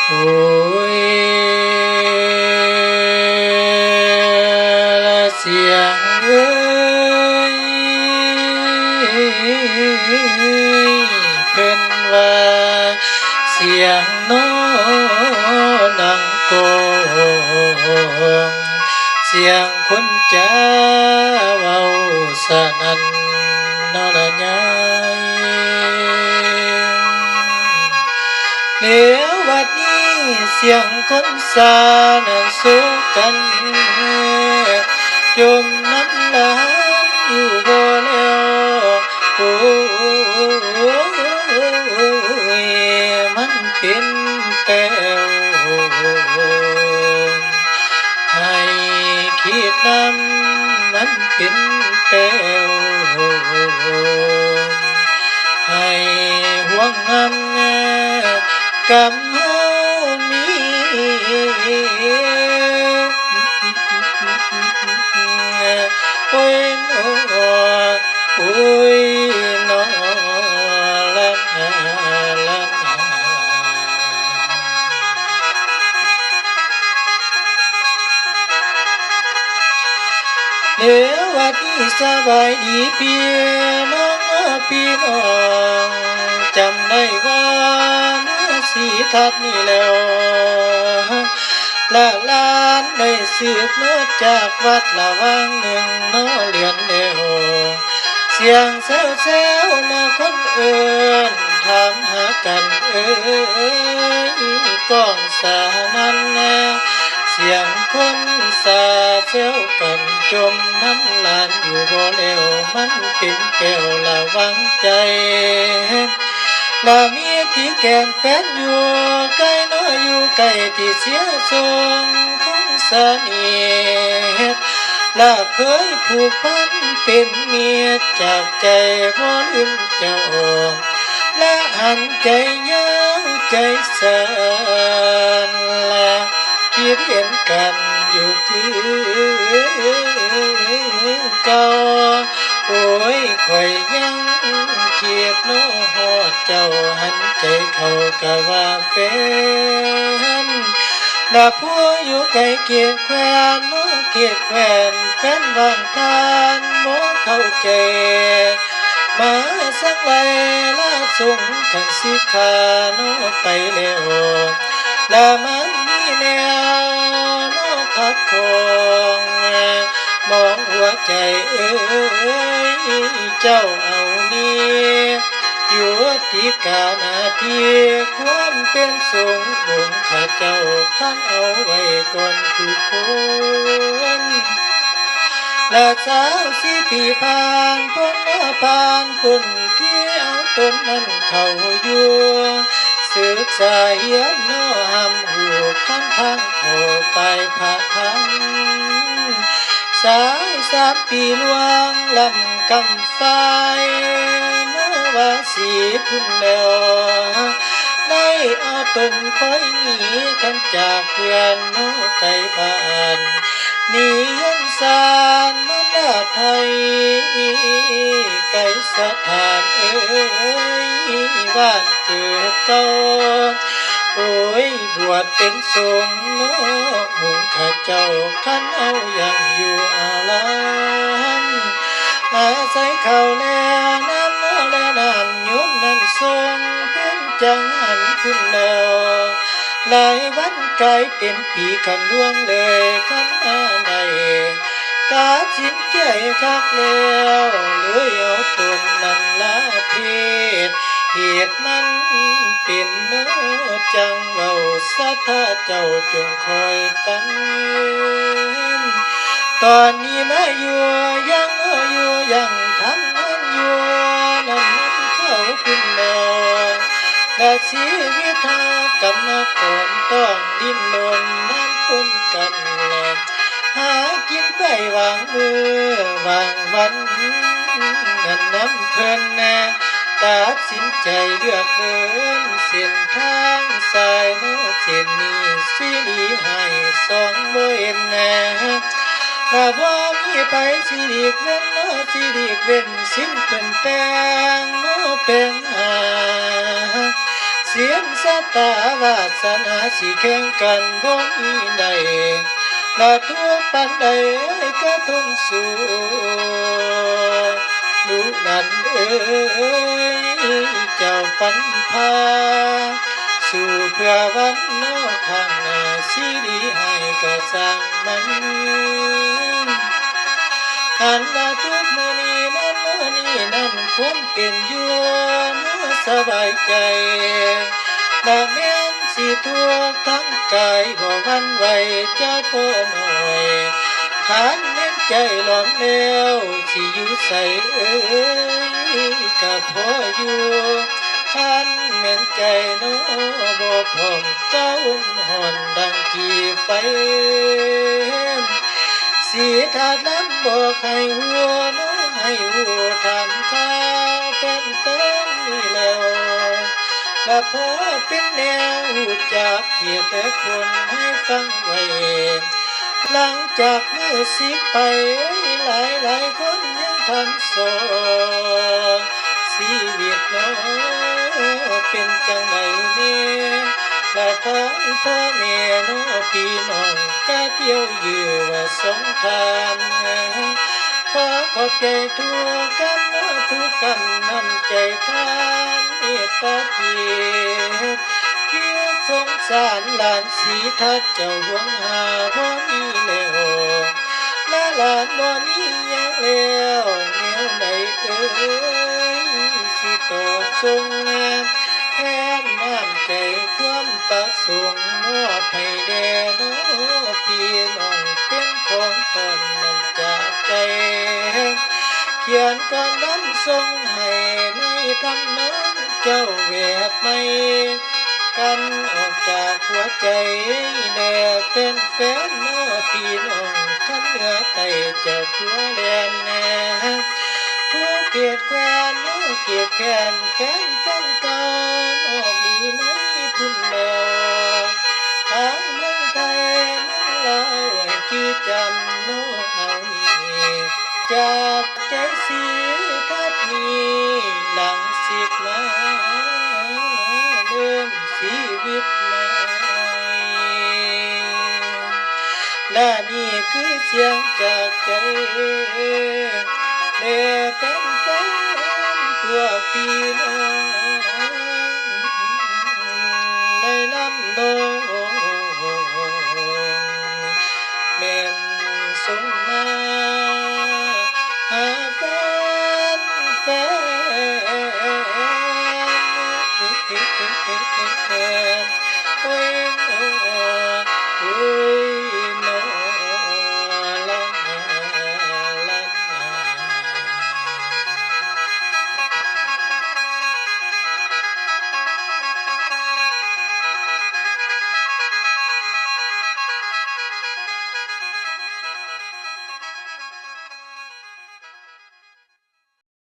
ໂອ້ຍ ລະສຽງເອີຍ ເພິ່ນວ່າສຽງນໍດັງກ້ອງ ສຽງຄົນຈາເວົ້າສະນັ້ນນໍລະຍາຍ. ແລ້ວບັດນີ້ສຽງຄົນຊານັ້ນໂສກັນ ຈົມນ້ຳລານຢູ່ບໍ່ແລ້ວ ໂອ້ຍ ມັນເປັນແປ້ວ ໃຫ້ຄິດນຳ ມັນເປັນແປ້ວ ໃຫ້ຫ່ວງນຳ ກຳເຮົາມີ ໂອ້ຍນໍ ໂອ້ຍນໍ ລະນາ ລະນາ. ເອີ ຫວັດດີສະບາຍດີພີ່ນ້ອງ ພີ່ນ້ອງຈຳໄດ້ບໍ່ ນາສີທັດນີ້ແລ້ວ ລະຫຼານໄດ້ສືບເນາະຈາກວັດລະຫວ່າງໜຶ່ງເນາະເດືອນແລ້ວ ສຽງແຊວໆເນາະຄົນເອີ້ນຖາມຫາກັນເອີຍ ກ້ອງສານັ້ນ ສຽງຄົນສາແຊວກັນ ຈົມນ້ຳລານຢູ່ບໍ່ແລ້ວ ມັນເປັນແກ້ວລະວັງໃຈ ລະມີທີ່ແກ່ນແຟນຢູ່ ໄກເນາະຢູ່ໄກທີ່ເສຍສົ່ງ ຄົງສະເໜດ ລະເຄີຍຜູກພັນເປັນມິດ ຈາກໃຈບໍ່ລືມເຈົ້າ ລະຫັນໃຈຍາວໃຈສັ່ນ ລະຄິດເຫັນກັນຢູ່ຄືເກົ່າ ໂອ້ຍ ຂ້ອຍຍັງຄິດເນາະຮອດເຈົ້າ ຫັນໃຈເຂົາກະວ່າແຟນ ລະຜູ້ຢູ່ໄກເຂດແຄວ້ນເນາະເຂດແຄວ້ນ ແຟນຫວ່າງທ່ານບໍ່ເຂົ້າໃຈ ມາສັງໄລລະສົງຄັນສິຂາເນາະໄປແລ້ວ ລະມັນມີແນວເນາະຂັດຂ້ອງ ມອງຫົວໃຈເອີຍ ເຈົ້າເອົານີ້ ຢູ່ທີ່ການາທີ່ຄວາມເປັນສົງອົງຂ້າເຈົ້າຄັນເອົາໄວ້ກ່ອນທຸກຄົນ ລະຊາວສີ່ປີຜ່ານພົ້ນເນາະຜ່ານພົ້ນ ທີ່ເອົາຕົນນັ້ນເຂົ້າຢູ່ ສຶກສາຮຽນເນາະຮ່ຳຮູ້ຄັນທາງເຂົ້າຝ່າຍພະທຳ ຊາວສາມປີລ່ວງລ້ຳກຳຝ້າຍ ເນາະວ່າສີພຸ້ນແລ້ວ ໄດ້ເອົາຕົນຄ່ອຍໜີກັນຈາກເພື່ອນເນາະໄກບ້ານ ໜີເຮືອນຊານມານດາໄທ ໄກສະຖານເອີຍ ບ້ານເກີດເກົ່າ ໂອ້ຍ ບວດເປັນສົງເນາະ ອົງຂ້າເຈົ້າ ຄັນເອົາຍັງຢູ່ອາລາມ ອາໄສເຂົ້າແລນ້ຳ ແລນ້ຳຍົມນັ້ນສົ່ງເພິ່ນຈັງຫັນພຸ້ນແລ້ວ ຫຼາຍວັນກາຍເປັນປີຄັນລ່ວງເລີຍຄັນມາໄດ້ ຕັດສິນໃຈຄັກແລ້ວ ເລີຍເອົາຕົນນັ້ນລະເພດ ເຫດມັນເປັນເນາະ ຈັ່ງເວົ້າສັດທາເຈົ້າຈົ່ງຄອຍຟັງ ຕອນນີ້ມາຢູ່ຍັງເນາະ ຢູ່ຍັງທຳງານຢູ່ນຳນຳເຂົາພຸ້ນແລ້ວ ລະຊີວິດເຮົາກຳມະກອນຕ້ອງດີ້ນລົນນຳຄົນກັນແລະ ຫາກິນໄປຫວ່າງມື້ຫວ່າງວັນນັ້ນນຳເພິ່ນ ຕັດສິນໃຈເລືອກເດີນເສັ້ນທາງສາຍເນາະ ເສັ້ນນີ້ສີຫຼີໃຫ້ສອງບໍ່ເຫັນແນ ຖ້າບໍ່ມີໃຜສີຫຼີກເວັ້ນເນາະ ສີຫຼີກເວັ້ນສິ້ນເພິ່ນແປງເນາະ ແປງຫາ ສິນຊະຕາວາສະ ນາຊິແຂ່ງກັນບໍ່ມີໄດ້ ລະທຸກປານໃດກໍທົນສູ້ ລູກຫຼານເອີຍ ເຈົ້າປັນພາ ສູ້ເພື່ອວັນນອກຂ້າງໜ້າ ຊິດີຮ້າຍກໍຊ່າງມັນ ອັນວ່າທຸກມື້ນີ້ນັ້ນ ມື້ນີ້ນັ້ນ ຄວາມເປັນຢູ່ນອກສະບາຍໃຈ ລະແມ່ນຊິທຸກທາງກາຍ ບໍ່ຫວັ່ນໄຫວຈະພໍໜ້ອຍ ຄັນແມ່ນໃຈລອມແລ້ວ ຊິຢູ່ໃສເອີຍ ກະພໍຢູ່ ຄັນແມ່ນໃຈນອບໍ່ພ້ອມ ກະອຸ່ນຮ້ອນດັ່ງກີ່ໄຟ ສີທັດລຳບອກໃຫ້ຮູ້ເນາະ ໃຫ້ຮູ້ຖາມຂ່າວແຟນໆນີ້ແລ້ວ ລະພໍເປັນແນວຮູ້ຈັກເຫດແລະຜົນໃຫ້ຟັງໄວ້ ຫຼັງຈາກມື້ສິກໄປ ຫຼາຍໆຄົນຍັງຖາມສອງ ຊີວິດເນາະເປັນຈັ່ງໃດແນ່ ລະທາງພໍ່ແມ່ເນາະ ພີ່ນ້ອງກະທ່ຽວເຢີວ່າສອງທ່ານ ຂໍຂອບໃຈທຸກກຳເນາະ ທຸກກຳນ້ຳໃຈທ່ານເມດຕາຈິດ ທີ່ສົງສານຫຼານສີທັດ ເຈົ້າຫວງຫາບໍ່ມີແລ້ວ ລະຫຼານບໍ່ມີຫຍັງແລ້ວ ແນວໃດເອີຍ ຊິຕອບສົ່ງ ແທນນ້ຳໃຈຄວາມປະສົງ ມອບໃຫ້ແດ່ເນາະ ພີ່ນ້ອງເປັນຂອງຕ້ອນນັ້ນຈາກໃຈ ຂຽນກ່ອນນຳສົ່ງໃຫ້ໃນທຳນອງເຈົ້າແວບໃໝ່ ກັນອອກຈາກຫົວໃຈແດ່ແຟນໆ ເນາະ ພີ່ນ້ອງທັງເໜືອໃຕ້ ເຈົ້າທົ່ວແດນແດ່ ທຸກເຂດແຄວ້ນ ເຂດແຄວ້ນ ແຟນໆເກົ່າ ນອກຫຼືໃນພຸ້ນແລ້ວ ທັງເມືອງໄທ ເມືອງລາວ ໃຫ້ຈື່ຈຳເນາະ ເອົານີ້ ຈາກໃຈສີທັດນີ້ ຫຼັງສິກມາເລີ່ມຊີວິດໃໝ່ ລະນີ້ຄືສຽງຈາກໃຈ ແດ່ແຟນໆ ພວກພີ່ນ້ອງ ໃນນາ